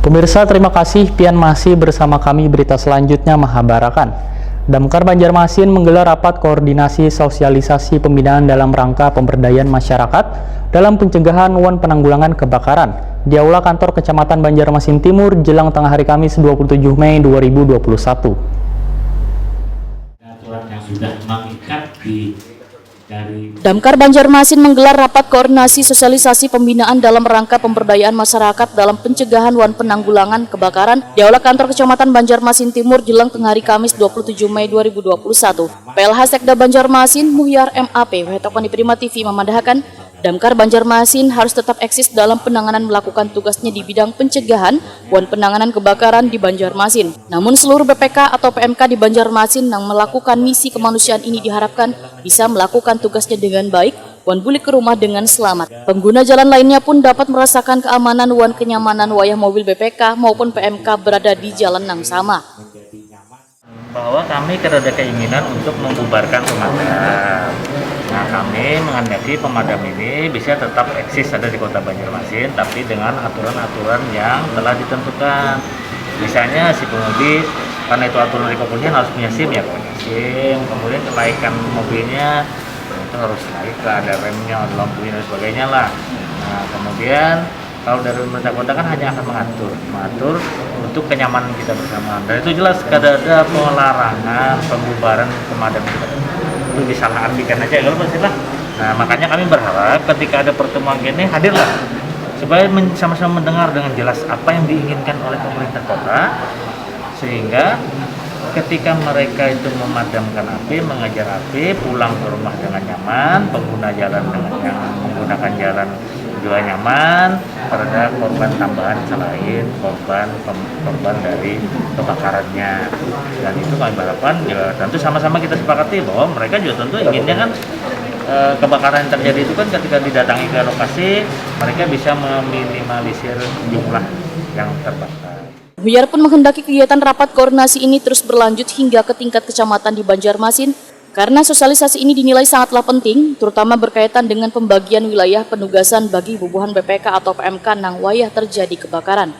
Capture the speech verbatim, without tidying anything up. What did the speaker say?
Pemirsa, terima kasih pian masih bersama kami. Berita selanjutnya mahabarakan. Damkar Banjarmasin menggelar rapat koordinasi sosialisasi pembinaan dalam rangka pemberdayaan masyarakat dalam pencegahan wan penanggulangan kebakaran di Aula Kantor Kecamatan Banjarmasin Timur jelang tengah hari Kamis dua puluh tujuh Mei dua ribu dua puluh satu. Aturan yang sudah mengikat di dari Damkar Banjarmasin menggelar rapat koordinasi sosialisasi pembinaan dalam rangka pemberdayaan masyarakat dalam pencegahan wan penanggulangan kebakaran di Aula Kantor Kecamatan Banjarmasin Timur jelang tengah hari Kamis dua puluh tujuh Mei dua ribu dua puluh satu. P L H Sekda Banjarmasin, Muhyar M A P, wahai tokoni Prima T V memadahakan, Damkar Banjarmasin harus tetap eksis dalam penanganan melakukan tugasnya di bidang pencegahan wan penanganan kebakaran di Banjarmasin. Namun seluruh B P K atau P M K di Banjarmasin yang melakukan misi kemanusiaan ini diharapkan bisa melakukan tugasnya dengan baik wan bulik ke rumah dengan selamat. Pengguna jalan lainnya pun dapat merasakan keamanan wan kenyamanan wayah mobil B P K maupun P M K berada di jalan nang sama. Bahwa kami kada ada keinginan untuk membubarkan pemadam. Nah, kami menghendaki pemadam ini bisa tetap eksis ada di Kota Banjarmasin, tapi dengan aturan-aturan yang telah ditentukan. Misalnya si pengemudi, karena itu aturan dari kepolisian, harus punya SIM, ya punya SIM. Kemudian kelaikan mobilnya itu harus naik lah, ada remnya, ada lampunya dan sebagainya lah. Nah, kemudian kalau dari pemerintah kota kan hanya akan mengatur, mengatur untuk kenyamanan kita bersama. Dan itu jelas kada ada pelarangan pembubaran pemadam kita. Itu disalah artikan aja kalau pastilah. Nah, makanya kami berharap ketika ada pertemuan gini hadirlah supaya men- sama-sama mendengar dengan jelas apa yang diinginkan oleh pemerintah kota, sehingga ketika mereka itu memadamkan api, mengejar api, pulang ke rumah dengan nyaman, pengguna jalan dengan yang menggunakan jalan juga nyaman, tidak ada korban tambahan selain korban pem- korban dari kebakarannya. Dan itu kami harapkan ya tentu sama-sama kita sepakati bahwa mereka juga tentu inginnya kan eh, kebakaran yang terjadi itu kan ketika didatangi ke lokasi, mereka bisa meminimalisir jumlah yang terbakar. Muhyar pun menghendaki kegiatan rapat koordinasi ini terus berlanjut hingga ke tingkat kecamatan di Banjarmasin karena sosialisasi ini dinilai sangatlah penting, terutama berkaitan dengan pembagian wilayah penugasan bagi bubuhan B P K atau P M K nang wayah terjadi kebakaran.